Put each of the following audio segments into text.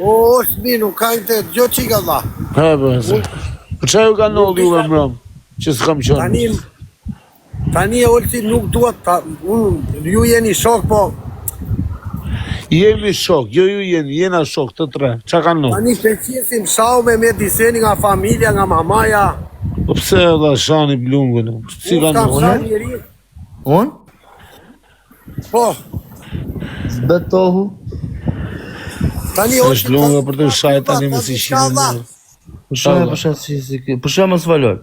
O, është mirë, nuk ka inte, dëgjo çika vlla. He, po, se. Po ça ju ka ndodhur juve mbrëm, që s'kam qenë? Tani, tani e Olsi nuk dua ta, unë, ju jeni shok, po, Jemi shok, jo ju jeni, jena shok të tre. Ça ka ndodhur? tani Peqinsi më shau me Mediseni nga familja, nga mamaja. Po pse vlla shani Lungën? Si Unë ka s'kam ndodhur? sha njeri. Unë? Po. Zbetohu. Tani o Është lunga për të shaj tani me si shinë. Po shaj, po shaj si si ky. Po shaj mos valor.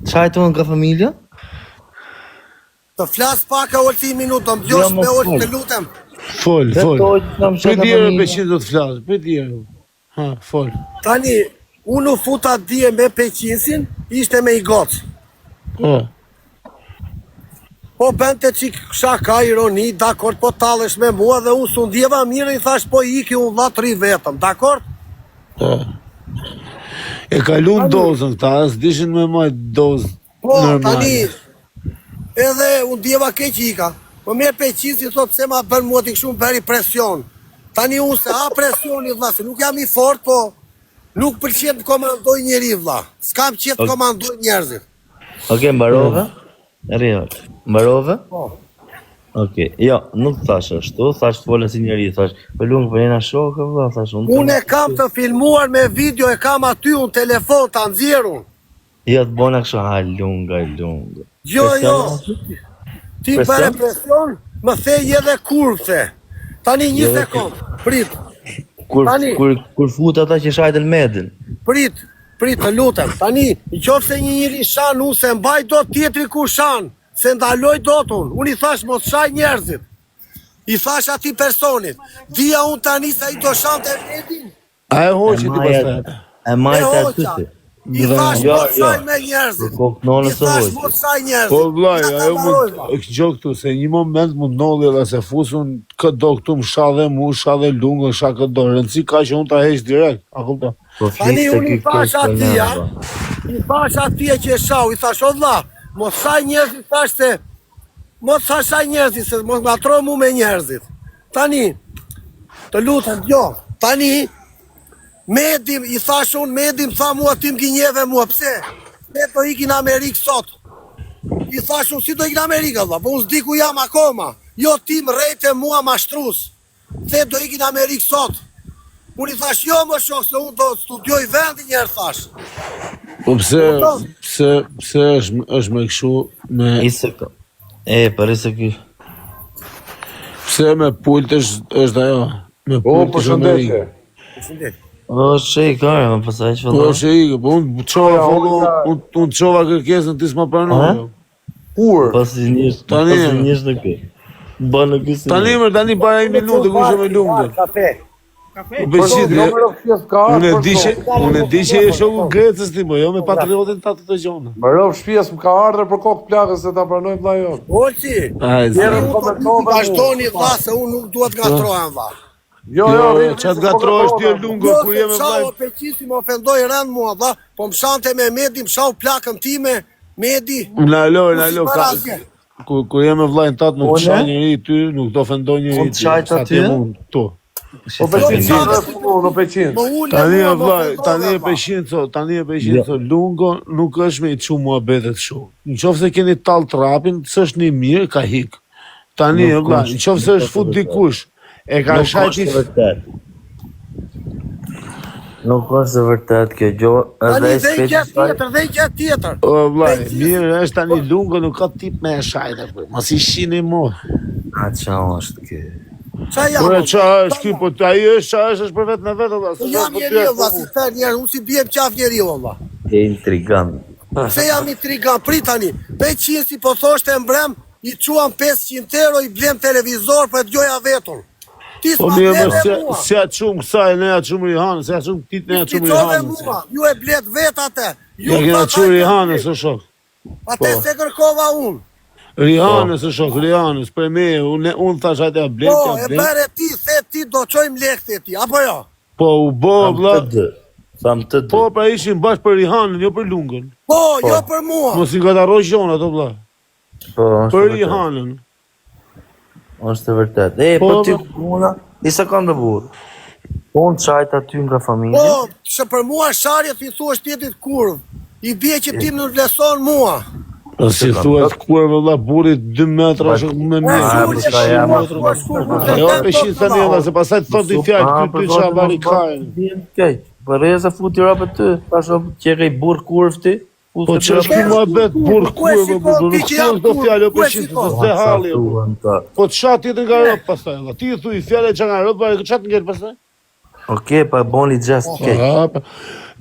Shaj të nga familja? Të flas pak e Olsi një minutë, do më Jo, dëgjosh mos me Olsi fol. të lutem. Fol, fol. Betohu që s'kam shaj Prit nga djerë familja. Peqin do të flas, prit djerë. Ha, fol. Tani unë u futa dje me Peqinsin, ishte me i gocë. Po. Po bënte çik shaka, ironi, dakord, po tallesh me mua dhe unë s'u ndjeva mirë i thash po iki unë vlla të rri vetëm, dakord? Po. E kalun dozën këta, s'dishin me majt dozë Po, normale. tani edhe u ndjeva keq ika. Po merr Peqinsi thot pse ma bën mua ti kështu më bëri presion. Tani unë se a presioni vlla, se nuk jam i fort, po nuk pëlqen të komandoj njeri vlla. S'kam qejf të komandoj njerëzit. Okej, mbarove? Rri. Mbarove? Po. Okej, jo, nuk thash ashtu, thash fola si njeri, thash, po lung, po jena shokë, vlla, thash unë. Unë e kam të filmuar me video, e kam aty unë telefon ta nxjerr unë. Jo, të bona kështu, ha, lunga, lunga. Jo, jo. Ti Presion? bëre presion, më the je dhe kurv the. Tani një Jo, dhe sekond, prit, Kur, Tani. kur, kur fut ata që shajtën medin. prit, prit të lutem. Tani, në qoftë se një njeri shan, unë se mbaj dot tjetri kur shan, se ndaloj dot unë. Unë i thash mos shaj njerëzit. I thash atij personit, dija unë tani se ai do shante Medin, A e hoqi ti maja- pastaj? E majta E e hoqa. aty. I thash Jo, mos jo. shaj me njerëzit. Për kokë nonës I së thash hoqi. mos shaj njerëzit. Po vllai, Ja ta ajo mbaroj, mund vlla. dëgjo këtu se një moment mund ndodhi edhe se fusun kë do këtu më sha dhe mu, sha dhe lungën, sha kë do. Rëndësi ka që unë ta heq direkt, a kupton? Po Tani fliste unë i ky thash keq atij, për a? I thash atij që e shau, i thash o vlla, mos shaj njerëzit, thash se mos sa shaj njerëzit, se mos ngatro mu me njerëzit. Tani, të lutem, jo, tani Medim, i thash unë, Medim tha mua ti më gënjeve mua, pse? Pse do iki në Amerikë sot? I thash unë, si do iki në Amerikë, vlla? Po unë s'di ku jam akoma. Jo ti më rrejte mua mashtrus. The do iki në Amerikë sot. Unë i thash, jo më shok, se unë do studioj vendin një herë, thash. Po pse Kupton? pse pse është është me kështu me I se ko. E, për i se ky. pse me pult është është ajo me O, pult është përshëndetje. Amerikë. O, shej, kare, më pasaj që Po vëlla. është e ikë, po unë çova Ja, follow, unë- unë unë çova kërkesën ti s'ma pranove. Ha? Kur? Pasi njësh, Tani- pasi njësh në kë. Bën në kë si. Tani më tani para një minutë ku ishe me lungën. Kafe. U besit, Jo, më rof shtëpisë ka unë e ardhur. di që unë e di që je shoku Grecës ti, po jo me patriotin ta të dëgjona. Më rof shtëpisë më ka ardhur për kokë plakës se ta pranoj vëlla jon. Olci, Ai, Tjerën zë. komentove. vazhdoni vlla se unë nuk dua të ngatrohem vlla. Jo, jo, Jo, rri, jo, ça të gatrohesh ti o lungo Jo, kur se je me çao vllai. Peqisi më ofendoi rënd mua vlla, po më shante me Medi, më shau plakën time, Medi. Nalo, Unë nalo, si ka para asgjë. kur kur je me vllajin tat nuk Unë? shan njeri ty, nuk të ofendon njeri Unë ty. të shajt Sa aty? ti mund tu. Po peqin, Jo, po në peqin. Më ule Tani mua, e më vllai, ofendove, tani e vlla. peqin co, tani e peqin Jo. co, Lungo nuk është me i çu muhabetet kështu. Në qoftë se keni tall trapin, s'është një mirë, ka hik. Tani e Nuk vllai, është- në qoftë se nuk është është fut e vërtetë. dikush, e ka Nuk shajti është e vërtet. Nuk është e vërtet kjo gjë, Tani edhe dhe speqi gjë shaj. tjetër, dhe gjë tjetër. O vllai, Peqisi- mirë është tani Lungo nuk ka tip me e shajtë. po. Mos i shini mo. A qa është ky? Qa jam? Por o, ça vlla? është ky, po ai është ça është, është për vetën e vet valla. Unë jam po njeri vlla, si therë njerë, unë si bjem qaf njeri vlla. Je intrigant. Pse jam i trigan, prit tani. Peqisi po thoshte mbrem, i çuam 500 euro, i blem televizor, po e dëgjoja vetun. Ti Po s'ma mirë, bleve mos mua. si ja çum kësaj, ne ja çum Rihanës, ja çum këtit, ne ja Ti çum çove Rihanës. mua, ju e blet vet atë. Ju Ja kena thatë, çu "Hajde, Rihanës, o shok. Atë Po. se kërkova unë. Rihanës, o shok, Rihanës, për me, unë unë thash hajde ja blem, Po, ja e blem. bëre ti, the ti do çojmë lekë the ti, apo jo? Po u bë Tham vlla. të dy. Tham të dy. Po pra ishin bashkë për Rihanën, jo për Lungën. Po, jo për mua. Mos i ngatarro gjonat o vlla. Po, është Për e vërtet. Rihanën. Është e vërtet. E, po Po, ti po. puna, i sekondë burr. Po unë qajt aty nga familja. Po, se për mua sharje ti thuash tjetrit kurv. I bie që ti më vlerëson mua. Po si thuhet kurvë vëlla burrit 2 metra është më mirë. Ah, Po po sa jam Jo, peshin tani vëlla, se pastaj të thotë fjalë ky ty çfarë vari ka. Keq. Po rreza futi rob aty, tash që ke burr kurv ti. Po që është ky muhabet burr kurvë, po nuk thuhen këto fjalë o peshin, se s'e halli. Po të sha tjetër nga rob pastaj, vëlla. Ti i thuj fjalë që nga rob, çfarë të ngel pastaj? Okej, pa boni gjest Po, keq. pa,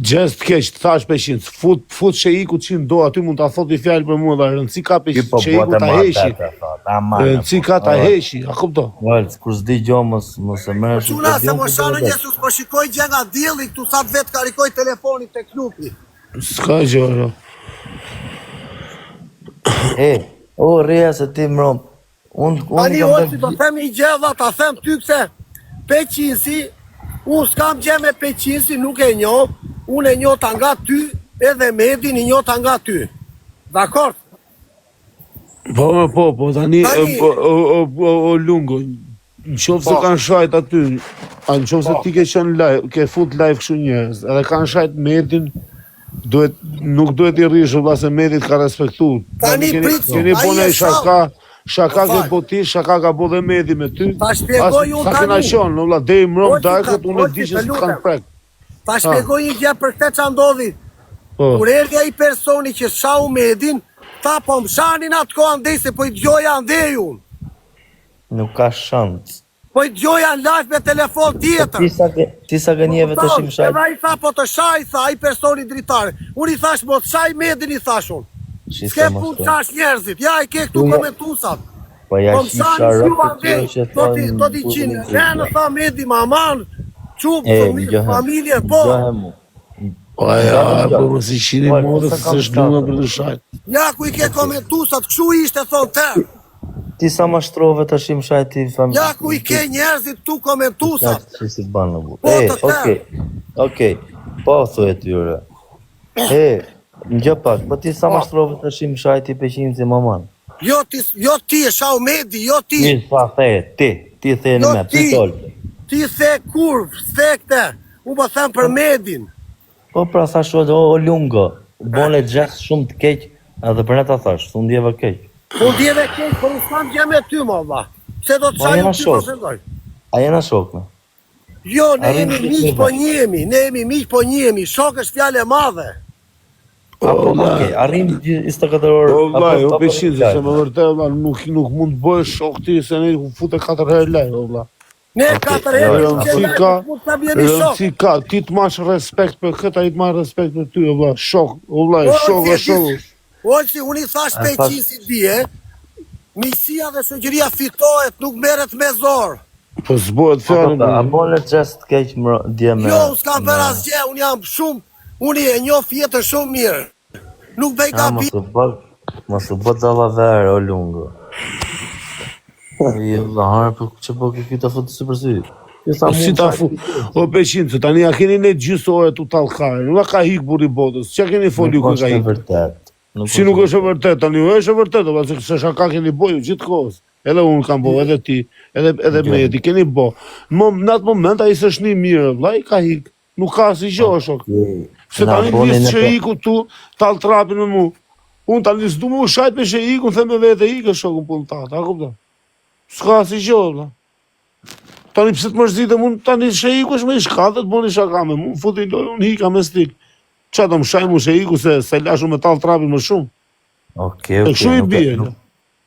gjest keq, të thash peshin, fut fut sheiku çin do aty mund ta thotë një fjalë për mua dhe rëndësi ka pe Po sheiku ta heqi. Rëndësi ka ta heqi, a kupton? Val, kur s'di gjë mos mos e merr. Çuna se mos shanë Jesus, po shikoj gjë nga dielli këtu sa vet karikoj telefonin tek lupi. S'ka gjë, jo. E, o Rea se ti mrom. Unë unë Tani o si do them një gjë valla, ta them ty pse Peqinsi, unë s'kam gjë me Peqinsi, nuk e njoh, unë e njoh ta nga ty, edhe Medin i njoh ta nga ty. Dakor? Po, po, po, tani, tani... O, o, o, o, Lungo, në qoftë se po. kanë shajt aty, a në qoftë se po. ti ke qenë live, ke fut live kështu njerëz, edhe kanë shajt Medin, duhet nuk duhet i rrish vëlla se Medit ka respektu. Tani keni, prit, keni bo një shaka, shaka ke bo ti, shaka ka bo dhe Medi me ty. Ta shpjegoj unë tani. Sa kena qenë, vëlla, deri mbrëm darkët, unë e di që s'të kanë prek. Ta shpjegoj një gjë për këtë ça ndodhi. Po. Kur erdhi ai personi që shau Medin, tha po më shanin atë kohë andej se po i dëgjoja andej unë. Nuk ka shans. Po i dëgjoja në live me telefon tjetër. Ti sa ke, ti sa gënjeve të shim shaj. Edhe ai tha po të shaj, tha ai personi dritare. Unë i thash mos shaj Medin i thash unë. S'ke punë të shash njerëzit. Ja i ke këtu komentusat. Po ja po më shisha shanin rob të tjerë që do ti do ti qinë. Ne tha Medi maman, çup, familje, po. Po ja, po mos i qini po, modës se s'është lunga për të shajt. Ja ku i ke komentusat, kështu ishte thonë te. Ti sa mashtrove tash im shaj ti familje. Ja ku i ke njerëzit tu komentusat. Ja, si bën apo. Po, e, okej. Okej. Po thuaj tyre. E, një pak, po ti sa po. mashtrove tash im shaj ti peqin si maman. Jo ti, jo ti, e shau Medi, jo ti. Ti sa the, ti, ti the në me, ti tol. Ti the kurv, the këte. Unë po them për Medin. Po pra thash o, o Lungo, bone gjest shumë të keq, edhe për ne ta thash, s'u ndjeva keq. Po ndjeve keq, po unë s'kam gjë me ty mo vlla. Pse do të Po, shaj jena unë ty po shok. mendoj. A jena shok me? Jo, ne Arrim jemi të miq gjitha. po njihemi, ne jemi miq po njihemi, shok është fjalë e madhe. Apo, okej, arrim 24 orë. Po vlla, apo- jo apo peshin, live. se me vërtet vlla, nuk nuk mund të bëhesh shok ti se ne u fute katër herë live, o vlla. Ne katër herë jo, Rëndësi ka, mund ta bjeni shok. rëndësi ka, ti të mash respekt për këtë, ai të marr respekt për ty, o vlla, shok, o vlla, Po, shok, si o e shok. di- Olsi, unë i thash A, thash- Peqinsit dje, miqësia dhe shoqëria fitohet, nuk merret me zor. Po s'bohet Po, fjalë. po, a bone gjest të keq mro, dje me... Jo, unë s'kam bërë asgjë, unë jam shumë, unë e njoh jetën shumë mirë. Nuk bëj A, mos gabim. u bë, mos u bë dallavere, o lungo. Jo, vlla, hare, po që po ky ta fut sy për sy. Ju tha Po si mu, ta fu, o Peqin, se tani ja keni ne gjysë ore tu tallkare, nuk ka hik burri botës. Çka keni fol ju Nuk ku ka është e hik? vërtet. Nuk Si nuk është e vërtet tani, jo, është e vërtet, o, se se shaka keni bo ju gjithë kohës. Edhe unë kam bo, edhe ti, edhe edhe Jo. Medi, keni bo. Në në atë moment ai s'është një mirë, vlla, i ka hik. Nuk ka asnjë gjë, o shok. Se Na tani boni nis në që iku tu, tall trapin me mu. Unë tani s'du më u shajt me sheikun, them me vete ikë shokun punë tat, a kupton? S'ka asnjë gjë, vlla. Tani pse të mërzitem unë tani sheiku është më i shkatët, bëni shaka me mu, futi lojë, unë hika me stil. Qa do më shaj mu sheiku se se lashu me tall trapin më shumë. Okej, E okej. kështu i nuk e- bie. nuk-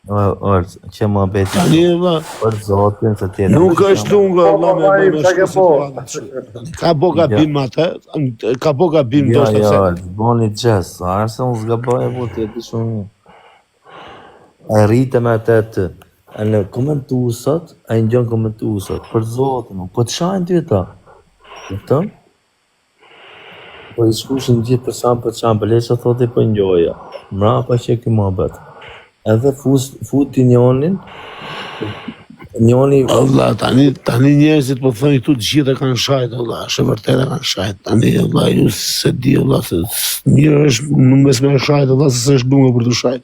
O, Orc, që më beti. Tani vlla, Për zotin se tjetër. nuk është lunga vlla me me, me Qa ke shku po? situata. Ka bo gabim atë, ka bo gabim Jo, ndoshta jo, se Orc, boni gjest, a se unë s'gaboj e bu, ti e di shumë mirë. E rrite me atë të. E në komentuesat, e ngjon komentuesat, për zotin, po të shajnë ty ata. Kupton? Po i shkushin gjithë për shanë për shanë, për lesha thotë po ngjoja. Mrapa që ky muhabet. Edhe fus, futi njonin, njoni O vlla, tani tani njerëzit po thonë këtu të gjithë e kanë shajt, o vlla, është e vërtetë e kanë shajt. Tani o vlla, ju se di o vlla se s- mirë është në mes me shajt, o vlla, se s'është lunga për të shajt.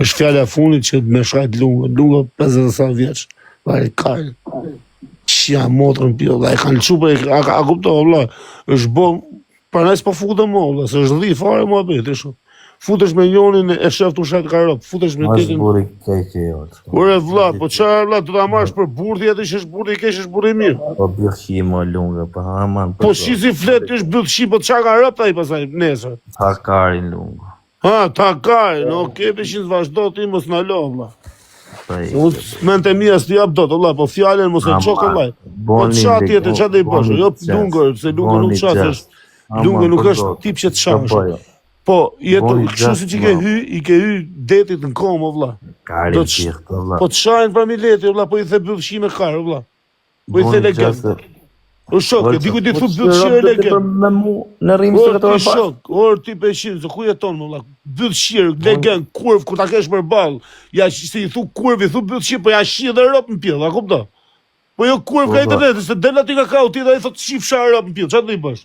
Është fjala e fundit që me shajt lunga, lunga 50 sa vjeç. Vaj kal. Qia motrën pi, vlla, e kanë lëshu për, a, a kupto, vlla, është bo, prandaj s'po futem mo, vlla, se është dhi fare muhabeti, shok. Futesh me njonin e shef tu shajt ka rob, futesh me Mas tjetrin. burri keq e jo. Ore vlla, po çfarë vlla, do ta marrësh për burrë ti atë që është burri i keq, është burri i mirë. Po bythshi mo lunga, po aman Po si si flet ti është bythshi, po çka ka rob ai pastaj nesër. Ta karin lunga. Ha, ta karin, okay, peshin vazhdo ti mos na lo vlla. Po i. Unë mendtë e mia s'ti jap dot, vlla, po fjalën mos e ço kollaj. Po Boni ça tjetër, ça do i bësh? Jo lungër, se lungër nuk ça, se është lungër nuk është tip që të shash. Po, jetë Boni kështu gjest, siç i ke vlla. hy, i ke hy detit në komë, o vlla. Karin Do të sh- pirë, vlla. Po të shajnë pra mileti, o vlla, po i the bythshi me kar, o vlla. Po i the Boni legen. gjest. O shok, e diku ti thu bythshi e legen. Për me mu në rrimë Or se ti këto shok, or ti peshin, se ku jeton më vlla? Bythshir, legen, kurv kur ta kesh përballë. Ja si i thu kurv, i thu bythshir, po ja shi dhe rop në pjell, a kupton? Po jo kurv Po, ka po. interneti, se del aty nga kau ti dhe ai thotë shifsha rop në pjell, çfarë do i bësh?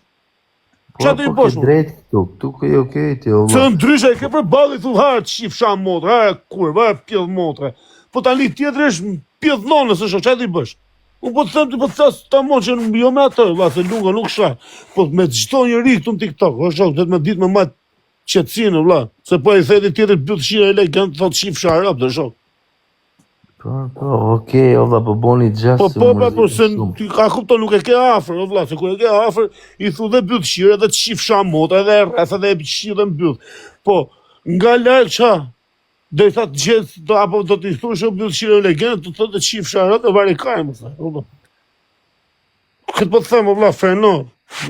Qa do i Po bësh, ke mo? drejt këtu, këtu ke okej ti o Se vlla. ndryshe e ke përballë i thu harë të shifsha motre, harë kurv, harë pjell motre. Po tani tjetri është në pjell nonës, është çfarë do i bësh? Unë po të them ti po të thas tamam që jo me atë, vlla, se lunga nuk sha. Po me çdo njeri këtu në TikTok, o shok, duhet me ditë me mbajt qetësinë, vlla, se po i theti tjetrit bythshirë e legen, thot shifsha rob, dhe shok. Po, po, okej, o vlla, po boni gjest Po se po u po, po mërzitën se shumë. ti ka kupton nuk e ke afër, o vlla, se kur e ke afër i thu dhe bythshirë edhe të shifsha motra edhe e rreth edhe e shi dhe mbyll. Po nga larg ça? Derisa të gjet do apo do t'i thush o bythshirë o legend, të thotë të shifsha rrot e vari kaj, më thë. o vlla. Këtë po të them o vlla, freno.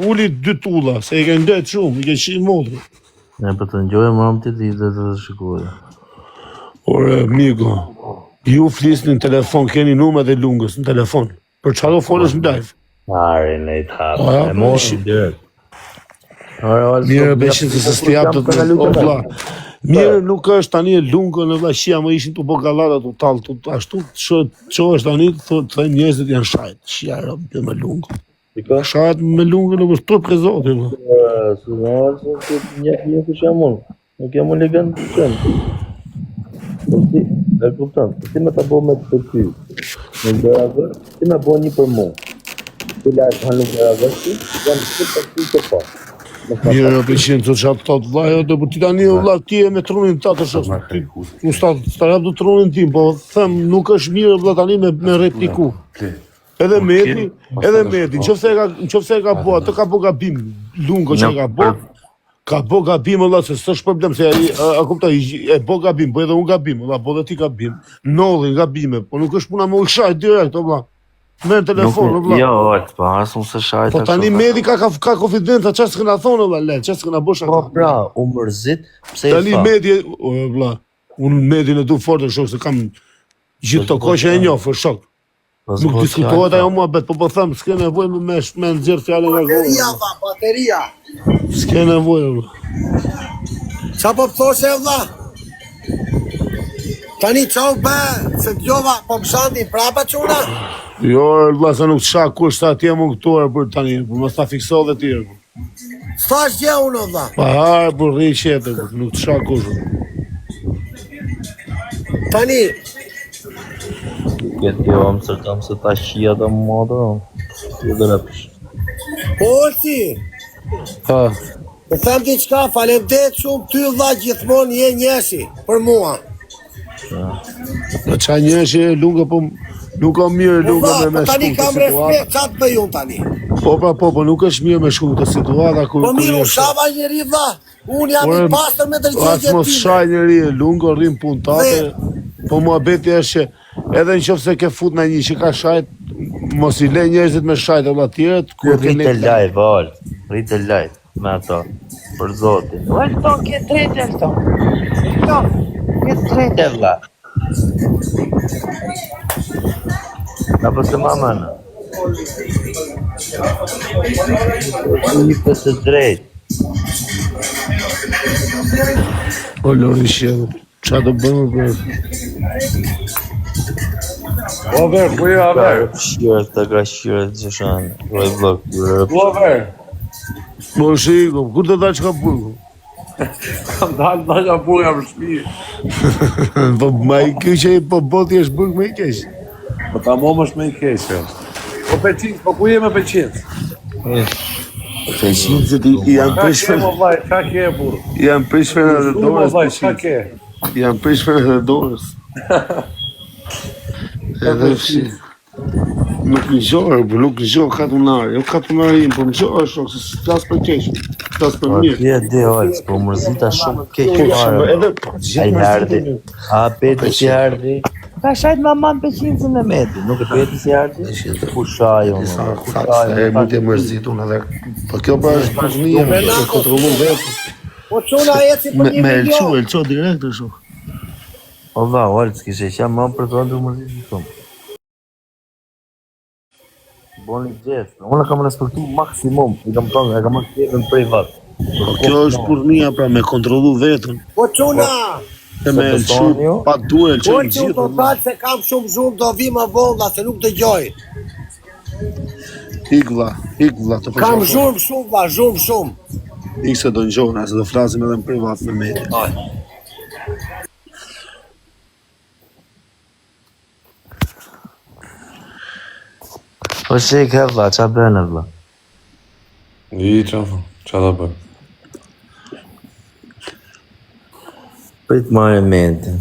Uli dy tulla, se i ke ngret shumë, i ke shi motrën. Ne po të ngjojmë ram ti dhe të të shikoj. Ore, miko, ju flisni në telefon, keni numrat e lungës në telefon. Për çfarë do folësh në live? Are ne të hapë. Po, ja, E morëm shi- direkt. Ore, ore, Mirë, s'po- beshin se po s'ti jap jam dot ka kalu o të vlla. Mirë nuk është tani e lungën e vlla shia më ishin tu bë gallata tu tall tu ashtu ço çohesh tani thotë të thënë njerëzit janë shajt. Shia rob me lungën. Shiko. Shajt me lungën nuk është turp ke zoti vlla. Eh, Se në orë se ti një një kush jam unë. Nuk jam unë legend të qenë. Po si, e kupton, po si me ta bo me për ty. Nuk bëra vër, si me bo një për mu. Ti lajë ha nuk bëra vër ti, jam të për ty të po. Mos ma Mirë, o peshin të çfarë thot vlla, jo, do po ti tani o vlla ti je me trunin tat është ti u sta sta jap do trunin tim, po them nuk është mirë vlla tani me me repliku. Edhe Medi, edhe Medi, nëse e ka nëse e ka bo, atë ka bo gabim, lungo që e ka bo, ka bo gabim valla se s'është problem se ai a, a kuptoj, i- e bo gabim, po edhe unë gabim, valla, bo dhe ti gabim. Ndodhin gabime, po nuk është puna me u shaj direkt, o vlla. Merr Nuk, telefon, o vlla. jo, ort, po as unë se shajta. Po tani Medi ka ka, ka konfidenca, çfarë s'kena thonë valla, le, çfarë s'kena bë shaka. Po pra, u mërzit, pse i Tani tha? Medi, o vlla, unë Medin e du fort e shok se kam gjithë Po, të kohë që e njoh, o shok. Po, Nuk s'po diskutohet fjalë, ajo muhabet, po po them, s'ke nevojë me me, me nxjerr fjalën nga goja. Bateria, vlla, bateria. S'ke nevojë vlla. Qa po thoshe vlla? Tani qa u bë, se dëgjova, po më shantin prapa çuna? Jo, vlla, se nuk të sha kush sa atje më këtu e për tani, po mos ta fikso dhe ti. e, S'thash gjë unë o vlla. Pa harë, por rri qetë, po, nuk të sha kush. Tani, Këtë jo, Amsterdam se ta shia të modë, ti do repish. po Olsi, Ha, të them diçka, faleminderit shumë ty vlla gjithmonë je njëshi për mua. po qa njerëz që e lunga, po nuk ka mirë Po lunga vlla, me po me tani shku këtë kam situata. respekt, qa të bëj unë tani? Po pra po, po nuk është mirë me shku këtë situata kur Po kur mirë, je u shava njeri vlla. Unë jam i Ore, pastër me As drejtësinë mos time. shaj njeri e lungo, rrim punë tate, Dhe- po muhabeti është që edhe në qoftë se ke fut në një që ka shajt, mos i le njerëzit me shajt e vlla tjerët, kur ke Rritë lek. live, ol. Rritë live me ato. Për zotin. Elton, ke drejtë, Elton. Elton, ke drejtë, vlla. Apo se mama në. I për të drejtë. O Lori Sheu, qa do bëmë për... O ver, ku je a ver? Shqire, të ka shqire të gjëshan. Roj vëllë, Ku a ver? Po shiko, kur do dalë çka burgu? Kam dalë dalë nga burga për shtëpi. Po ma i keq ai po boti është burg më i keq. Po tamam është më i keq. jo. Po Peqinc, po ku je me Peqinc? Peqincit i, i janë Qa prish ke, mo vllai, qa ke, burr? i janë prish frenat e Mo dorës vllai, qa Peqincit. ke? I janë prish frenat e dorës. Edhe fshi. Nuk më gjorë, bu, nuk më gjorë katunari. Jo katunari im, po më gjorë shok, se s'flas për keq. Flas për Po mirë. ti e di Olc, po mërzita shumë keq Po, fare. shumë, edhe po, Ai gjithë erdhi. mërzitemi. A peti si erdhi? Ka shajt maman peqincën e meti. Nuk e peti si erdhi? Ku shaj unë? Sa Ku sa shaj sa unë? herë mund të mërzitun edhe. Po kjo pra është burrnia, e kontrollon vetë. Po çuna eci për Me një me elçu, milion. elçu direkt është shok. O vlla, Olc, kishe qenë më për të ëndër mërzitë shumë. Boni gjest. Unë e kam respektu maksimum. I kam thënë, e kam marrë tjetën privat. Po kjo është burrnia pra me kontrollu vetën. Po çuna, Se me Se elçu besoni ju? pa duar po elçojnë që gjithë. do fal se kam shumë zhurmë, do vi më vonë, vlla, se nuk dëgjoj. Ik vlla, ik vlla të Kam përqafoj. zhurmë shumë, vlla, zhurmë shumë. Ik se do ngjona, se do flasim edhe në privat me media. Aj. Po shik he vlla, qa bënë vlla? I, qa thë, qa ta bëj? Prit marrë mentin.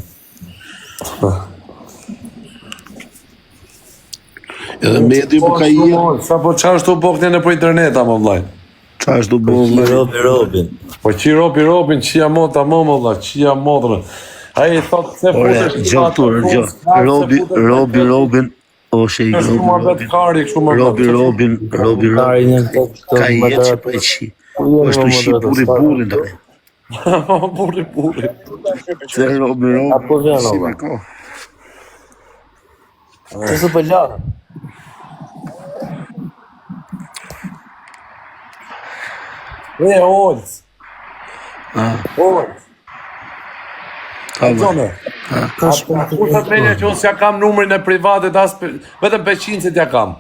Edhe medi po ka jetë. Sa po qa është u bo këtene për internet, ama vllai? Qa është u Po bo qi vlla? robi robin. Po qi robi robin, qia mota më më vlla, qia motrën. Ai i thot se Ore, futesh gjë këtu, gjë. Robi, Robi, Robin, o shej, Është Robi, shumë muhabet Robin. kari kështu më Robi, Robin, Robi, Kari Robin. një këto këto Ka jetë që po e qi. Është të shi burri burrin tani. Burri burri. Se Robi, Robin. A po vjen, Si valla. me kohë. Të së po lanë. E Olc, Ah, Olc. ta vlla. Zone. Ka shkuar Ku thot menja që unë s'ja kam numrin e privatit as pe- vetëm Peqincit ja kam.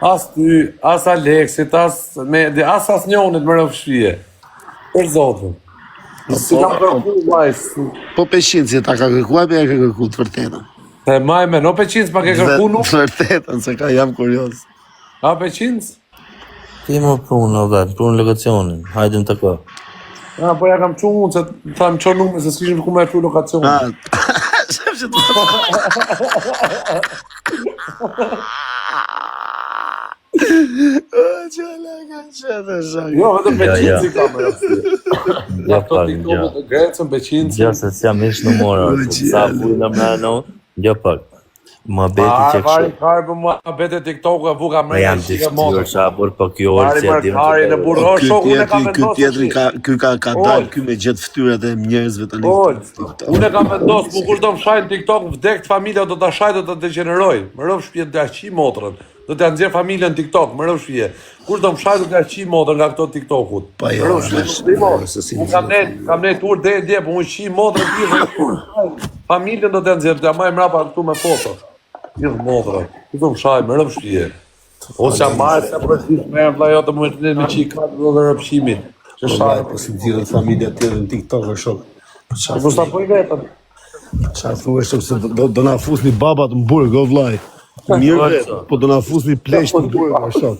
As ty, as Aleksit, as Medi, as asnjonit më rëfshije. Për zotin. Si kam kërku, vllai. si- Po Peqinci ta ka kërkuar, apo ja ka kërku të vërtetën. Se maj me, no Peqinc pa ke kërku Dhe- nuk? Të vërtetën, se ka jam kurioz. A Peqinc? Ti më punë, o vlla, punë lokacionin. Hajde në takoj. A, po ja kam çu unë, se tha më çon numrin, se s'kishim ku më çu lokacionin. Ah, sepse të Jo, vetëm Ja, ja. Peqinci kam. më rëfshije. Ja Ato pak, gja. TikTokut e Grecën, Peqincin. Gja se s'jam ish numora. O, se Sa gjallë. bujna mrena unë. Gja pak. Muhabeti A, që vari kështu. kari për muhabet e TikToku e vuka Po mrena jam shike të motrën. ftyrë qa bërë, po kjo Vari orë si e mërë di më kari në të burrë, o Ky shok, unë e kam tjetri, ky vendosur tjetri tash. ka ky ka ka Ol. dal ky me gjetë fytyrat e njerëzve tani. Ol, unë e kam vendos, mu kush do më shaj në TikTok, vdekt familja do ta shaj, do ta degjeneroj. Më rëf shpije t'ja qi motrën. Do t'ja nxjerr familjen në TikTok, më rëf shpije. Kush do më shaj do t'ja qi motrën nga këto TikTokut. Pa jo, Më rëf shpije, është- do t'imo. se si Unë kam nxjerr ne, kam ne tur deri dje, po unë qi motrën ti. Familjen do t'ja nxjerr, t'ja maj mbrapa këtu me foto. Gjithë motrën. Kush do më shaj, më rëf shpije. Ose ja marrë se për gjithë me vlla jote më të me qi ka do dhe rëpshimin. Që Po shaj. vllai, po si nxirret familja tjetër në TikTok o shok. Po çfarë Po s'ta bëj vetëm. çfarë thua shok se do, do, do na fusni babat në burg o vllai. Mirë vet, po do na fusni pleq në burg o shok.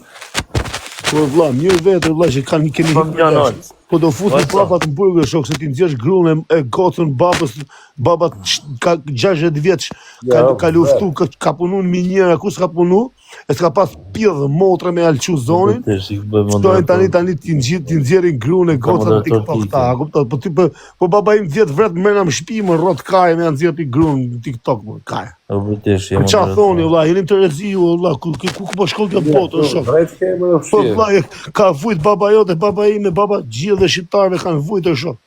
Po vlla, mirë vetë vlla që kanë keni Po, hyrë janë jashtë. olc. Po do fusni Olca. babat në burg o shok se ti nxjerrsh gruan e, e gocën babës, baba ç- ka 60 vjeç, ka Jo, ka luftu, ka, ka punu në miniera, ku s'ka punu, e s'ka pas pidh motra me alçu zonin. Të shik bëj Shtojnë tani tani ti nxjerr ti nxjerrin gruan e gocën në moderator TikTok tike. ta, a kupton? Po ti po, po baba im 10 vret mrena në shtëpi më rrot kaj me ja nxjerr ti gruan në TikTok më kaj. O vërtesh, Po jam çfarë thoni vlla, jeni të rezi ju vlla, ku ku, ku, ku po shkon kjo botë o shok? Drejt ke më Po rëfshije. vlla, e- ka vujt baba jote, baba ime, baba gjithë dhe shqiptarëve kanë vujt o shok.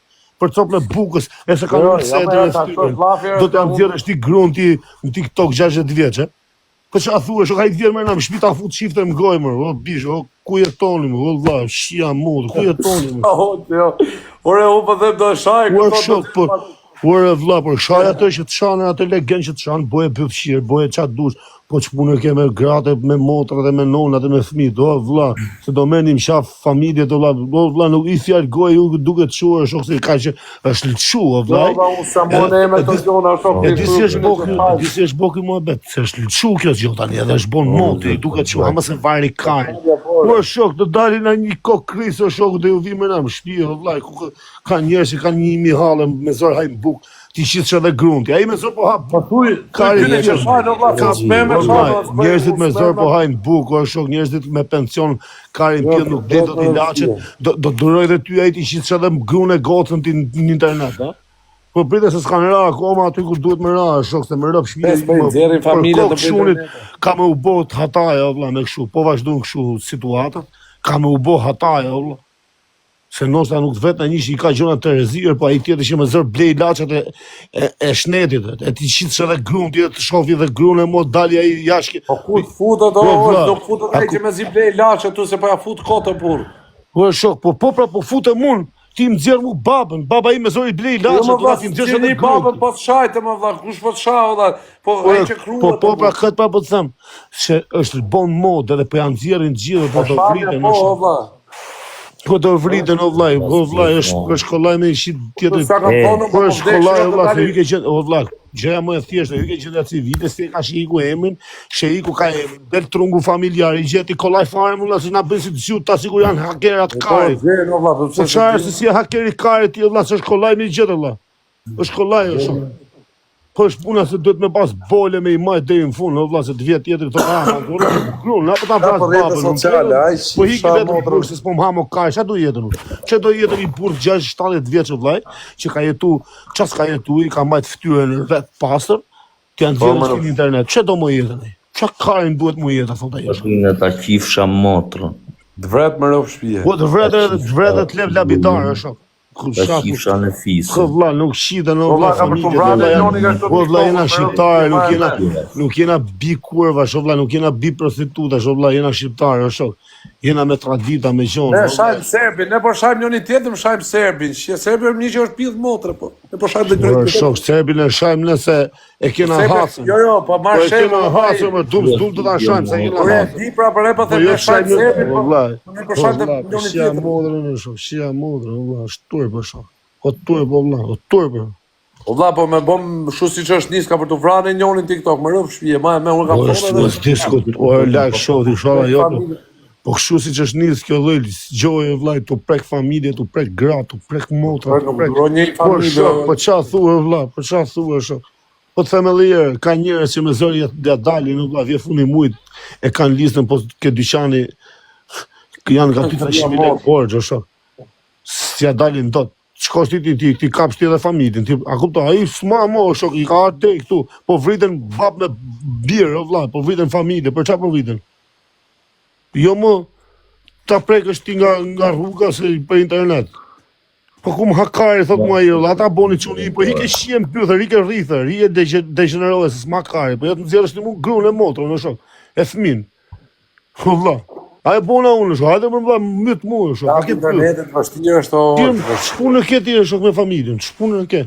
Për copën e bukës, e se kanë Jo, ulë ja, sedrën ja, e ta fytyrën. shoh llafi, Do t'ja unë- nxjerrësh ti gruan ti në TikTok 60 vjeç, e? Po çfarë thua, shok, ai vjen mrena në shtëpi ta fut shifte në gojë më, o bish, o ku jetoni më, o vlla, shia mund, ku jetoni më? O, jo. Ore, unë po them do e shaj, Ua këto shok, po, ore vlla, po shaj atë që të shanë, atë legen që të shanë, boje bythshir, boje çfarë dush. Po ç'punë ke me gratë, me motrat dhe me nonat e me fëmijët, o vlla, se do merrni më qaf familjet o vlla, o vlla nuk i fjalë goje ju duket çuar shok se ka që është lçu o vlla. Jo, vlla, unë sa mua në emër të gjona, shok, E di si është bo ky, e di si është bo ky muhabet, se është lçu kjo gjë tani, edhe është bon moti, i duket çu, ama se vari kar. Po shok, do dalin në një kokris o shok, do ju vi më në shtëpi o vlla, ku ka njerëz që kanë një mijë halle me zor hajnë buk. Ti qitsh edhe grunti. Ai me zor po ha. Po thuj, ka thuj që shajnë o vlla, ka s'me me shajnë, njerëzit me zor po hajnë bukë, o shok, njerëzit me pension karin jo, pjell nuk blejnë dot ilaçet, do do duroj edhe ty ai ti qitsh edhe gruan e gocën ti në internet, ha? Po pritet se s'kan ra akoma aty ku duhet me ra, shok se me rëp shtëpi. Po nxjerrin familjen të çunit, ka me u bë hataja o vlla me kështu, po vazhdon kështu situatat, ka me u bë hataja o vlla. Se ndoshta nuk të vet një që i ka gjëra të rrezikshme, po ai tjetër që me zor blej ilaçet e e, e shnetit, e ti qitsh edhe gruan ti të shofi edhe gruan e mos dali ai jashtë. Po ku futet o, po, do futet ai që mezi blej ilaçet tu se po ja fut kot o burr. Po shok, po po pra po futem unë, ti më nxjerr mu babën, baba im me zor i blej ilaçet, jo, do ti nxjerrsh edhe gruan. Babën po shajtë më vlla, kush po të shau vlla? Po po, ai që kruhet. Po po pra këtë pra po të them, se është bon modë edhe po janë nxjerrin gjithë po do vriten. Po vlla. Po do vriten o vllai, o vllai është është kollaj me shit tjetër. Po po, po është kollaj o vllai, se ke qenë o vllai. Gjëja më e thjeshtë, ju ke qenë civile, si ka sheiku emrin, sheiku ka emrin, del trungu familjar, i gjeti kollaj fare më vlla se na bën si të zgjut, ta sikur janë hakerat po, karit. Po, vlla, po po çfarë se si hakeri karit ti vlla, s'është kollaj me gjetë vlla. Është kollaj është. Po është puna se duhet me pas bole me i majt deri në fund, o vlla se të vjet tjetër thotë ah, ma grun, grun, na po ta vras Po rrjetet babën. sociale, ai Po iki sha vetëm motrën. burg se s'po më ha mo kaj, ç'a do jetën unë? Ç'a do jetën i burr 60 70 vjeç o vllai, që ka jetu, ç'a s'ka jetu, i ka majt fytyrën vet pastër, t'ja Po, nxjerrë më në internet. Ç'a do më jetën ai? Ç'a karin duhet mu jeta thotë ai. Në ta qifsha motrën. Të vret më rob shtëpie. Po të vret edhe të vret edhe të lep labidar, është shok. Ku Ta shaku. qifsha në fisën. Kë vlla nuk shiten o Po vlla vlla ka për të familjet vrarë vlla Eloni nga janë këto po vlla jena TikTok, shqiptarë nuk jena me. nuk jena bi kurva o vlla nuk jena bi prostituta o vlla jena shqiptarë o shok jena me tradita me gjona Ne o vlla. shajm Serbin, ne po shajm njëri tjetrin, shajm Serbin. Që Serbi është një që është pidh motre, po. Ne po shajm dhe Po njëri shok Serbin e shajm nëse e kena Serbi, hasën. jo jo, po Po marr e kena shembull. hasën, më dum s'dum të ta shajm se e kena Po e hasën. di pra, për e po Po them jo ne shajm shajm Serbin, o po vlla. ne po Po shajm vlla, po njëri shia tjetrin. motrën o shok, shia motrën o vlla, është turp o shok. O turp o vlla, o turp. O vlla, po me bëm kështu siç është nis ka për të vrarë njërin TikTok, më rëp shtëpi, ma me unë kam Po thonë është edhe. mos diskut, o larg shoh, inshallah jo. Po, po kështu siç është nis kjo lloj gjoje vllai, tu prek familje, tu prek gra, tu prek motra, Po tu nuk prek. duron një Po familje. shok, po ça thua vlla, po ça thua shok. Po të them edhe një herë, ka njerëz që me zor ja, ja dalin, o vlla, vjen fundi i muajit e kanë listën po ke dyqani janë nga 2-300 mijë lekë borxh, o shok. S'ja dalin dot. Shkosh ti ti ti, ti kapsh ti edhe familjen, ti a kupton? Ai s'ma mo shok, i ka ardhur deri këtu. Po vriten bab me bir, o vlla, po vriten familje, për çfarë po vriten? Jo më ta prekësh ti nga nga rruga se për internet. Po ku më hakari, thot mua ai, vlla, ata boni çuni, po ike shie në pythër, ike rrither, ike degjenerohe se s'ma kari, po jo të nxjerrësh ti mu gruan e motrën, o shok, e fëmin. O vlla, a e bona unë, shok, hajde më vlla, myt mua, shok, a ke pyth. Internetit vështirë është o. Ti ç'punë ke ti, shok, me familjen, ç'punë ke?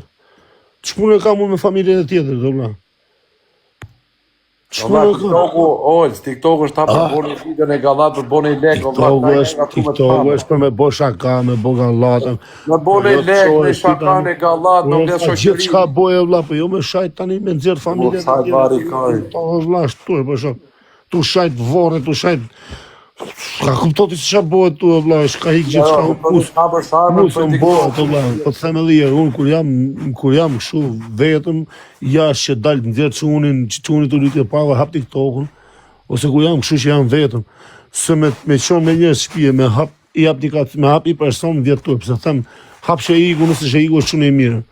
Ç'punë kam unë me familjen e tjetrit, o vlla? Valla TikToku, oj, TikToku është hapur ah. boni videon e gallat për boni lek, o valla. TikToku është TikToku është për me bo shaka, me bo gallatën. Me boni jo, lek, me shaka në gallat, me bler shoqëri. Gjithçka boje valla, po jo me shajt tani me nxjerr familjen. Po shajt vari kari. Po valla, është turp, po shok. Tu shajt vorre, tu shajt Ka kupto ti se çfarë bëhet tu o vlla, është ka ik gjithçka Jo, u po pus. ka për sharmën Mu për s'më TikTok. bëhet o vlla, po të them edhe një herë, unë kur jam kur jam kështu vetëm, jashtë që dal të nxjerr çunin, që çuni të lutje pa hap TikTokun, ose kur jam kështu që jam vetëm, se me me qon me njerëz shtëpie, me hap i hap një kat, me hap i person vjet turp, se them hap sheiku nëse sheiku është çuni i mirë.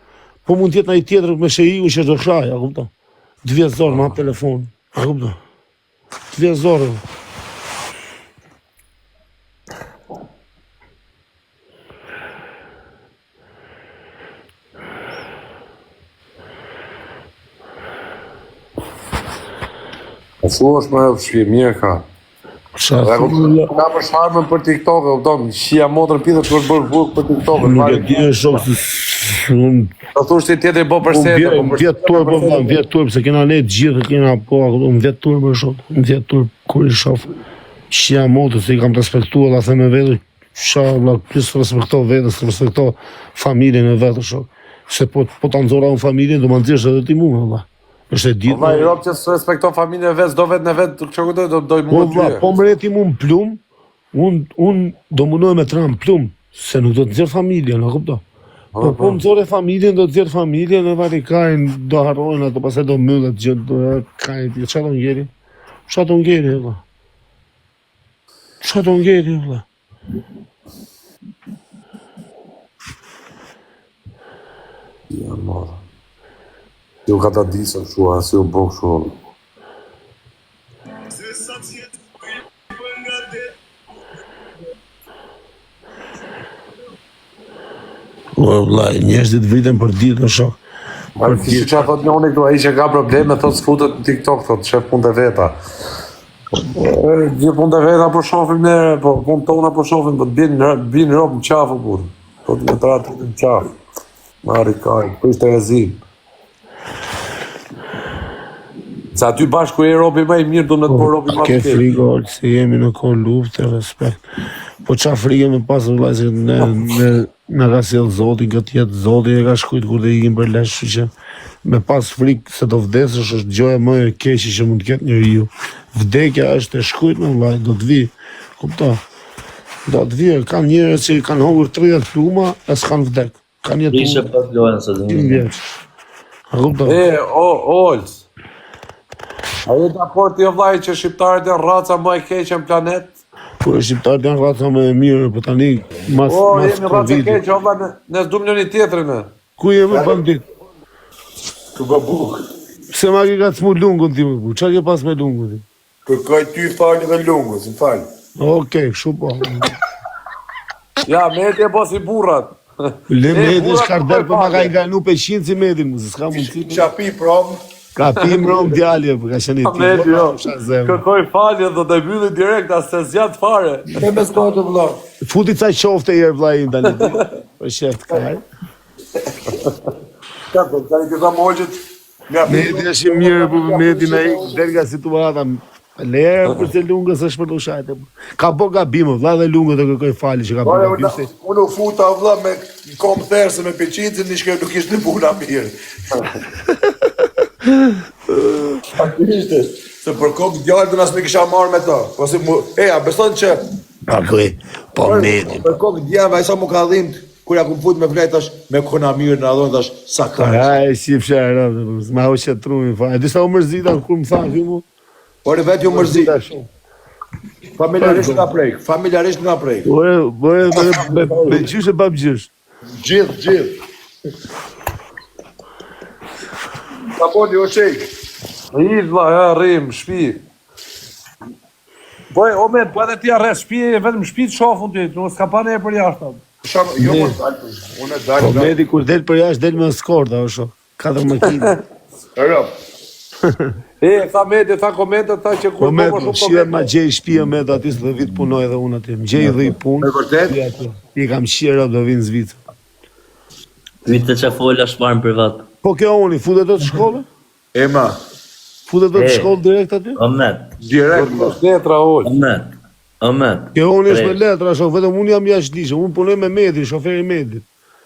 Po mund të jetë ai tjetër me sheiku që do shaj, a kupton? Të vjen zor me hap telefon, a kupton? Të vjen zor. Po thu është më shpi, mirë ka. Qa Dhe thua? ka për sharmën për TikTok, e kupton, shia motrën pithët kur është bërë burg për TikTok. Nuk e di e shok se s- unë Do thosh ti tjetri bë për Unë sete, vjet, po për vjet turp, po vlla, më vjet turp se kena ne të gjithë kena po, a kupton, më vjet turp për shok, më vjet turp kur i shoh. Shia motrës se i kam respektuar, vlla them me vete, sha vlla, ky s'respekto veten, s'respekto familjen e vet, shok. Se po po ta nxora unë familjen, do ma nxjerrësh edhe ti mua, vlla. Është e ditë. Valla i rob që s'respekton familjen e vet, s'do vetën e vet, çka kuptoj, do doj Po mua vlla, ty. po mreti mu në plum, unë un do mundohem me të ra në plum, se nuk do të nxjerr familjen, a kupton? Po po më nxore familjen, do të nxjerr familjen e vari kajin, do harrojnë ato, pastaj do mbyllet gjë, do kajin, çfarë do ngeli? Çfarë do ngeli vlla? Çfarë do ngeli vlla? Ja, mora. Ju ka ta disë kështu, a si u bo kështu. O vlla, njerëzit vriten për ditë në shok. Për si që thot njoni këtu, ai që ka probleme, thot s'futet në TikTok, thot shef punë të veta. E, Gjithë punë të veta po shohim ne, po punë tona po shohim, po të bien bien rob në qafë burr. Po të tra të në qafë. Marri kaj, po ishte rezim. Se aty bashku e robi më i mirë, do me të bërë robi më Ke të keq. frikë, ol, se jemi në kohë lufte, respekt. Po qa frikë me pasë vëllai se ne ne na ka sjell Zoti këtë jetë, Zoti e ka shkruajt kur do ikim për lesh, kështu që me pas frikë se do vdesësh është gjëja më e keqe që mund të ketë njeriu. Vdekja është e shkruajtur vëllai, do të vi. Kupto? Do të vi, kanë njerëz që kanë hongër 30 pluma e s'kan vdek. Kanë jetuar Ishe pas lojën sot. 100 vjeç. A kupton? E, o, Ols. A je dakord ti o vllai që shqiptarët janë raca më e keqe në planet? Po shqiptarët janë raca më e mirë, po tani mas O, mas jemi raca e Covidit. keqe, o vlla, ne, ne s'dum njëri tjetrin ne. Ku jemi bandit? Ku bë bukë. Pse ma ke kacmu lungun ti më bu? Qa ke pas me lungun ti? Kërkoj ty falje dhe lungu, si më fal. Okej, kështu po. Ja, Meti e bo si burrat. Le E, Meti burrat është kardel, kërkoj po ma ka falje. i gajnu peqin si Metin, mu, se s'ka mundësi. Kisha pi prom, Ka pi mrom djali, po ka qenë i ti. Meti, jo. Kisha zemër. Kërkoj falje dhe të mbylli direkt, as se zgjat fare. me me s'ka të vëlla. Futi ca qofte herë vllai im tani. Po shef kaj. Ka do të tani të hoxhët. Nga Meti është i mirë, po Meti na ik del nga situata. Lere për se lungës është për të ushajtë. Ka bo gabim, vlla dhe lungët të kërkoj falje që ka bo Ore, gabim. unë Se... unë u futa o vëlla me kom therse me peqicin, një shkë nuk ishte puna mirë. Faktikisht, se për kokë djalë do nas me kisha marrë me to. Po si mu, e, a beson që Pa kuj, po Meti. për kokë djalë ai sa mu ka dhimt kur ja kum fut me vlet tash me kona mirë na dhon tash sa ka. Ai si fsha ma hoqe trumin fa. E di sa u mërzita kur më tha ky mu? Ore vetë ju mërzit. Mërzita shumë. Familjarisht nga prek, familjarisht nga prek. Ore, ore me me, me gjysh e bab gjysh. Gjithë, gjithë. Ka boni o shejk. I vlla, ja, rrim, shtëpi. Po, e, o me, po edhe ti arrest shtëpi, vetëm shtëpi të shoh unë ty, nuk s'ka pa ne për jashtë. Sham, jo mos dal, unë dal. Po Meti kur del për jashtë del me eskorta, o shok. Katër makina. Rop. E, tha Meti, tha komentet, tha që Po kur me po më shumë shire ma komente. gjej shtëpia me aty se do vit punoj edhe unë aty. Më gjej dhe i punë. Me vërtet? Ja, aty. I kam qira do vinë në Zvicër. Pyete çfarë fola shpar në privat. Po kjo uni, futet do të shkollë? Ema, Futet do të E. shkollë direkt aty? O Met, direkt vëlla. Letra ol. o Met, o Met. Kjo uni është Tre. me letra, shok, vetëm unë jam jashtë ligjë, unë punoj me Medin, shoferi i Medit.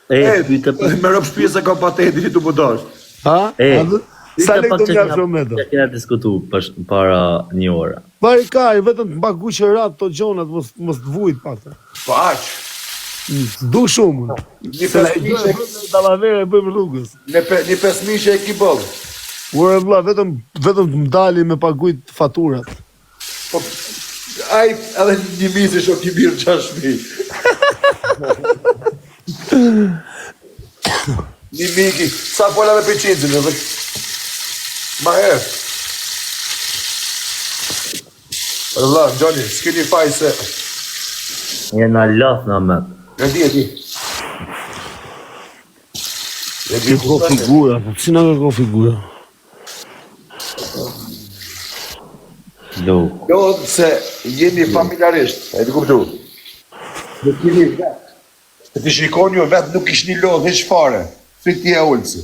E, E, pyete pak. me rob shtëpi se ka patentin tu budosh. Ha? E, A dhe- Sa pyete lekë pak do që më japsh kena- o Medo? Që kena diskutu për, para një ore. Bari kaj, vetëm të pagu qerat të gjonat, mos, mos të vujt pak. Po aq. Du shumë. unë. Një Se na i pesmishe, bëjmë dallavere e bëjmë rrugës. në pe, një pesmishe e ki boll. Ore vlla, vetëm vetëm të më dali me pagujt faturat. Po ai edhe një mizi shok i mirë 6000. Një miki, sa fola me peqintin edhe Ma herë. Ore vlla, Johnny, s'keni faj se Jena laf na Met. e di e di. E di Kërko figura, po si na kërko figura? Lu. Lodh se jemi familjarisht, e di kuptu. Nuk jemi vetë. Se ti shikon ju vetë nuk ishni lodh hiç fare. Si ti e Olsi.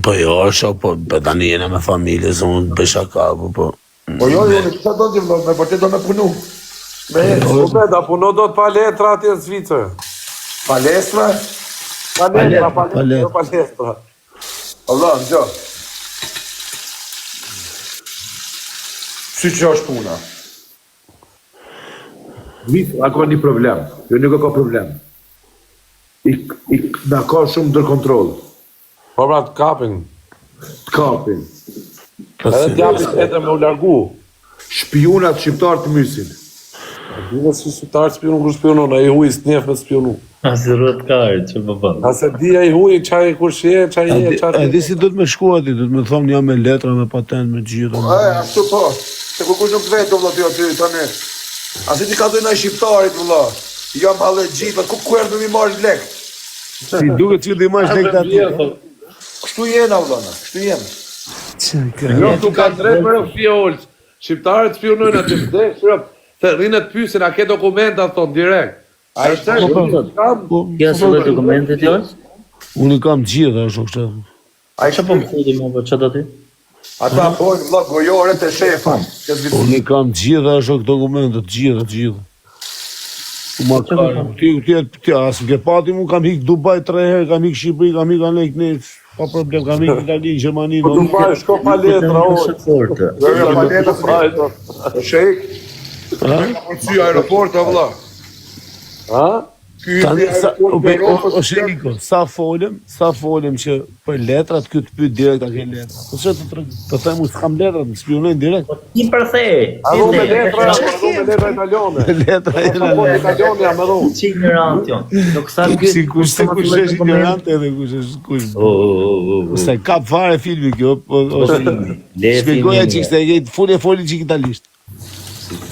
Po jo, shok, po, po tani jena me familje, se unë bëj shaka, po, po. Po jo, jo, nuk do të vëllai, me vërtet do me punu. Me ecë. Po be, da puno do të palestra atje në Zvicër. Palestra? Palestra, palestra, jo palestra. Allah, në gjo. Si që është puna? Zvicra ka një problem, jo nuk e ka problem. I, i, na ka shumë ndër kontroll. Po pra të kapin. Të kapin. Edhe të japin edhe me u largu. Shpijunat shqiptarë të mysin. Dine si shqiptarë shpijunu, kur shpijunu, në i huj s'njef me shpijunu. A si rrët karë, që po bën? A se di ai huj, qa e kush je, qa je, qa E di si duhet me shku aty, duhet me thonë jam me letra, me patent, me gjithë. Po, e, ashtu po. Se kur kush nuk të vetë, vëlla, ty aty, tani. A si ti ka dhënë ai shqiptarit, vëlla? Jam hallexhi, po ku ku erdhë me marrë lek? Si duket që di marrësh lek aty. Kështu jena, vëlla, na, kështu jena. Jo, tu ka drejt për rëfia Olc. Shqiptarët shpionojnë aty, vdes, rëp. Se rrinë të pyesin, a ke dokumenta, thon direkt. Ai Është Po, po, kam po, Ke po, së lloj dokumentet jo? Unë i kam të gjitha, është kështu. Ai Çfarë po më thudi më po çfarë do ti? Ata bojnë vëlla gojore të shefa. Unë i kam të gjitha, është këto dokumente, të gjitha, të gjitha. Ma ka, ti, ti, ti, as më ke pati mu, kam hik Dubai tre herë, kam hik Shqipëri, kam hik anej kënej, pa problem, kam hik Itali, Gjermani, Po Dubai shko pa letra, o. Pasaportë. Jo, jo, pa letra. Sheik. Ha? Po ty aeroport o vëlla. Ha? Ky Tani sa aeroport o, i Europës. o, o Sheiko, sa folëm, sa folëm që për letrat ky të pyet direkt a ke letra. Po çfarë të treg, të them unë s'kam letra, të shpionojnë direkt. Ti përthe. A do me letra, a do me letra italiane. Letra e Po italiane jam edhe unë. Ti ignorant jo. Nuk sa ky. Si kush se kush është ignorant edhe kush është kush. O o o o. Se kap fare filmi kjo, po ose Le Shpjegoja filmin. çik se e ke foli foli çik italisht.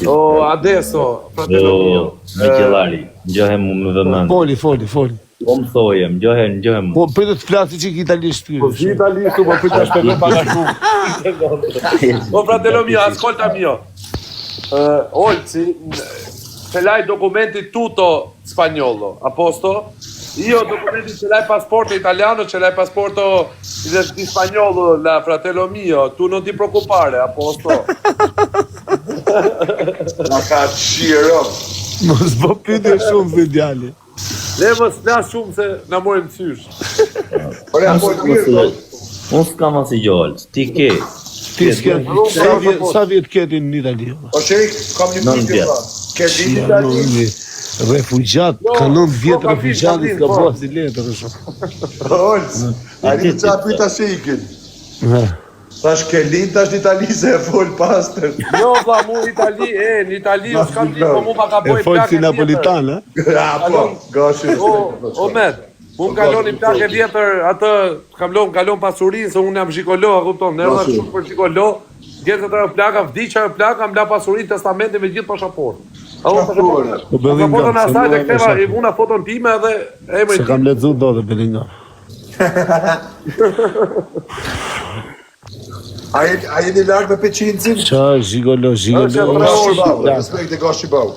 O, adesso, fratello mio. O, me qellari, ngjohem mu me vëmendje. Foli, foli, foli. Po më thoje, ngjohem, ngjohem mu. Po pritet të flasi çik italisht ky. Po si italisht, po prit ta shpjegoj pak a shumë. Po fratello mio, ascolta mio. Uh, Olci, ce l'hai documenti tutto spagnolo, a posto? Io documenti ce l'hai passaporto italiano, ce l'hai passaporto di spagnolo, la fratello mio, tu non ti preoccupare, a posto. Na ka qirë. Mos po pyetje shumë si djali. Le mos flas shumë se na morim sysh. Po ja, po mirë. po. Unë s'kam asnjë gjë, Olc. Ti ke. Ti s'ke sa vjet sa vjet ke ti në Itali? O Sheik, kam një Nën pyetje vjet. vëlla. Ke ditë Itali? Refugjat, Jo, ka 9 vjet po, ka refugjat, vit, s'ka po. bërë si letër është. Olc, a di çfarë pyeta Sheikin? Ha. Thash ke lind tash në Itali se e fol pastër. Jo, vlla, mu në Itali, e, në Itali u s'kam ditë, po mu ma ka E boj fol plakë si e vjetër. napolitan, ha? Ja, po, gashi. O, o met, mu më kalon një plakë e vjetër, atë, kam lon, më kalon pasurinë, se unë jam gjigolo, a kupton, ne erdha kështu për gjigolo, gjetë atë plaka, vdiq ajo plaka, më la pasurinë, testamentin me gjithë pasaportë. A unë pasaportën, Po Bellingham, pasaportën se asaj mua dhe ktheva, e i vuna foton time edhe emrin Se tim. kam lexu dot e Bellingham. A jeni a jeni larg me Peqincin? Qa gjigolo, gjigolo. Është tre Gashi orë, bau, plaka. respekt e gashi bau.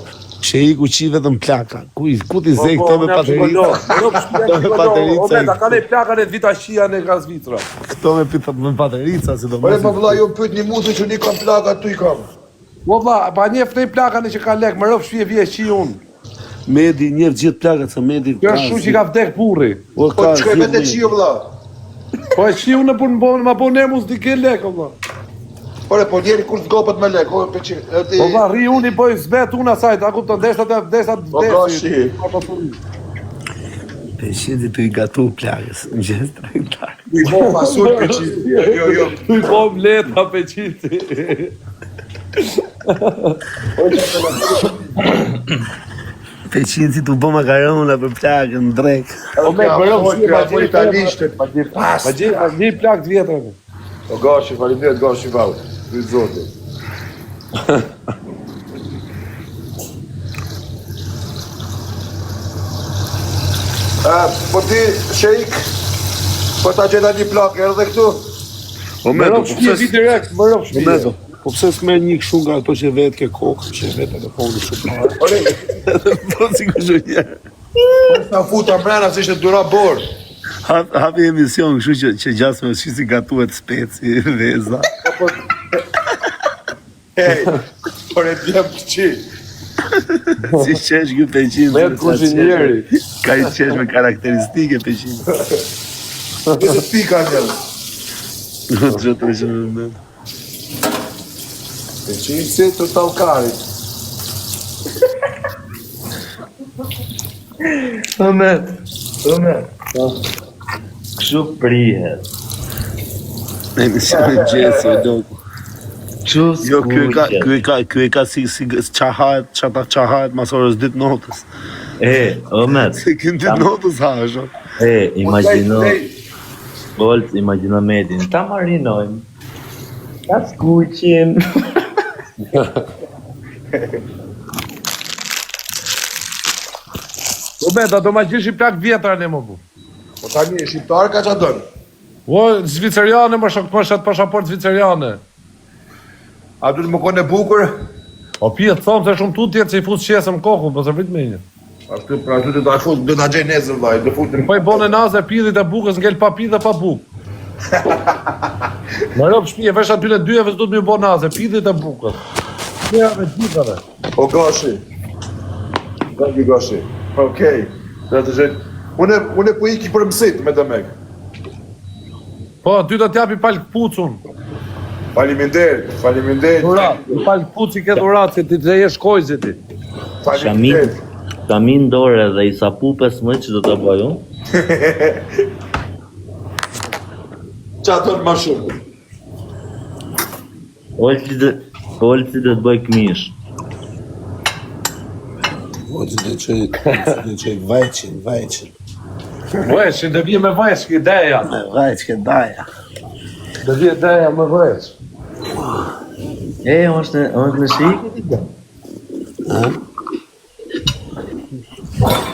Sheiku qi vetëm plaka. Ku i ku ti Po, ze po, këto me unë jam gjigolo. paterica? Jo, pse jam Këto me gjigolo, o paterica. met, a ka ne plakën e vita shia në nga Zvicra. Këto me pita me paterica, sidomos. Ore po vëlla, ju pyet një muthi që një kam plaka aty i kam. Po vlla, pa njeh ne plakën që ka lek, më rof shpie vje shi unë. Medi njeh gjithë plakat se Medi Kjo është shu që ka vdek burri. Po Po ka çka gjithë vetë Medi. çi o vëlla. Po e shi unë në punë, po ma po ne mos di ke lek, o vlla. Ore po njeri kur zgopet me lek, o Peqin. e ti- Po vlla, rri unë i bëj zbet unë asaj, ta kupton, derisa të derisa të Po, vdesi. gashi. Peqinti tu i gatu plakës, në gjithë tregtar. I po pasur Peqin. Jo, jo. Tu i po letra peqiti. Peqinti tu bë makarona për plakën në drek. O me Ka bërë fol, shpie ka pa fol gjej italisht. Pa gjej, pa gjej plak të vjetër. Po gashi, faleminderit gashi bau. Ty zoti. E, po ti, Sheik, po ta gjeta një plakë, erdhe këtu? O Më Medo, rof po shpie pse vi direkt, më rof O shpie. Medo. Po pse s'merr një kështu nga ato që vetë ke kokë, që vetë telefoni kështu para. Ore, Po si kështu një. sa futa mrena se ishte dura borë. Hap, hapi emision kështu që që gjasme si si gatuhet speci, veza. Hej, por e djem këqi. Si qesh ky peqin. Let kuzhinieri. Ka i qesh me karakteristike peqin. Gjithë pika një. Që të që me me. Peqin si të talkarit. Ëmet, ëmet. Kështu prihet. Emisioni Gjesi, o doku. Kështu Jo, ky e ka, skuqet. ky e ka, ky e ka si si qa hahet, qa ta qa hahet mas orës 2 të notës. E, ëmet. Se ky në 2 të notës ha, është. E, imagjino, Tej, Bolt, imagjino Medin. Ta marinojmë. Ta skuqim. Po be, do ma gjesh i plak vjetra ne më bu. Po tani, shqiptar ka qa dënë. O, zviceriane, më shok, më shet pasaport zviceriane. A duhet më kone bukur? O pje, thomë se shumë tutje se i fus qesëm koku, po se vrit me një. Ashtu, pra ashtu do ta fut, do ta gjej nesër vllai, do futem. Po i bone naze pidhit e bukës ngel pa pidhe pa bukë. Në rob shtëpi e vesh aty në dyeve s'do të më bë naze pidhit e bukës. Ja me gjithave. O gashi. Gashi gashi. Okej. Do të gjej. Unë unë po iki për mësit me demek. Po, ty do t'japi pal këpucun. Faleminderit, faleminderit. Dhurat, i pal këpuc i ke dhurat se ti të jesh kojzi ti. Shamin, Faleminderit. shamin dore dhe i sapu 15 që do ta bëj unë. Qa don më shumë? Olci do Olci do të bëj këmish. Po ti do të do të vajçin, vajçin. Vesh, do vije me vesh ideja. Me vajç ke daja. Do vije ideja me vesh. E, është në është në shikë ti?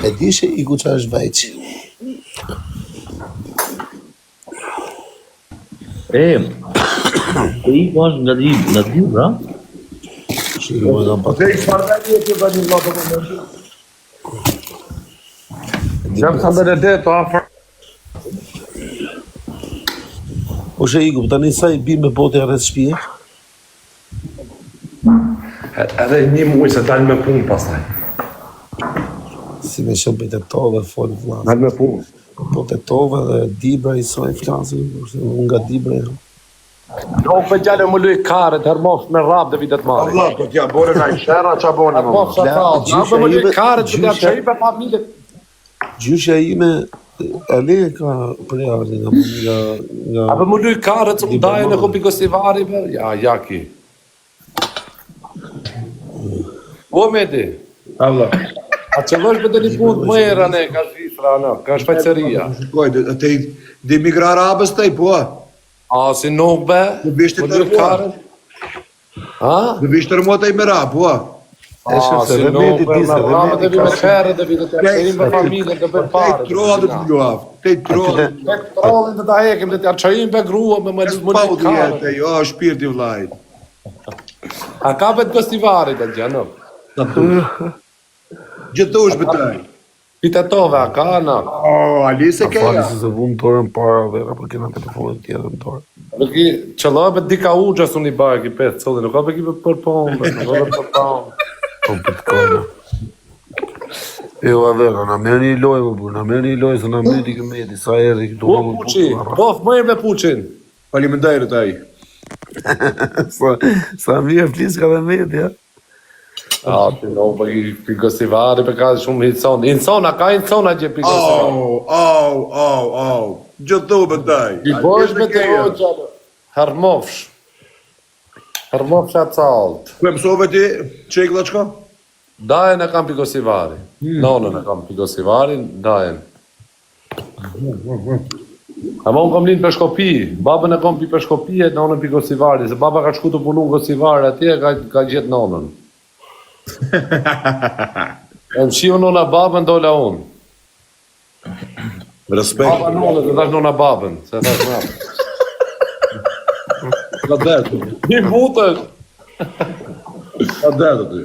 E di se iku qa është vajçi. E, e i po është nga di, nga di, pra? Shiko, po kam pa. Dhe i çfarë vendi e ti tani vëlla të momentin? Jam San Benedetto afër. Po she iku, po tani sa i bi me botja rreth shtëpie? Edhe një muaj se dal me punë pastaj. Si me qenë për Tetove, fol vlla. Dal me punë. Po Tetove dhe Dibra i soj flasin, kurse unë nga Dibra jam. Jo, po gjallë më luj karet, hermof me rap dhe vitet marrë. Vëlla, po t'ja bore na i sherra qa bone më. Hermof sa ta, Gjysha po më luj ime- karet, po t'jam gjysha- çaj me familje. Gjyshja ime Ale ka prejardhje nga nga nga A po më luj karet, se më dajë në kopi Kostivari, be? Ja, ja ki. O, Medi, Allah. a qëllosh me të një punë të mërë, ne, ka Zvicra, në, ka Shvajceria. Shikoj, te di migra arabës tej, po. A, si nuk be? Në bishte Më të luj rrua. karet? Ha? Në vish të rëmot ai me ra, po. E shef A, se si dhe nuk Medi be, di me se dhe rrabët Medi e vi ka me shumë qerët e vi të të qerim me familjen të bëjmë Tej pare. trolla do të luaf. Tej trolla. Tek trollin të ta hekim, të t'ja çojim be grua me më më Pa luj u di karet. tej, o shpirti vllai. A ka bet Kostivarit atë gjë, nuk? Gjithush betaj. Pitetove, a ka, në? O, Ali se ke Fali ja. se se vum dorën para vera, po kena telefonin tjetër në dorë. Nuk i qëlloj me dika uxha sun i bajë ki pesë cëlli, nuk ka be ki për ponë, nuk ka be për ponë. Po bitcoin. Jo, a vera, na merr një lojë, më burr, na merr një lojë se na mbyti ky meti, sa erdhi këtu. Po Puçi, po më me Puçin. Faleminderit ai. Sa, sa mirë flis ka dhe meti, ja. A, ti no, po i pi Kostivari, pe ka shumë inson. Inson, a ka inson atje pi Kostivari? Au, au, au, au. Gjithu betaj. I bësh me të hoxha. Hermofsh. Hermofsh atë salt. Ku e mësove ti çeklla çka? Dajen e kam pi Kostivari. Nonën e kam pi Kostivari, dajen. Ama unë kam lind Peshkopi, babën e kam pi Peshkopi e nonën pi Kostivari, se baba ka shku të punu në Kostivar atje ka, ka gjetë nonën. E më shiu nona babën, dola unë. Respekt. Baba nonën, se thash nona babën, se thash na. Ka dert. I mutën. Ka dert aty.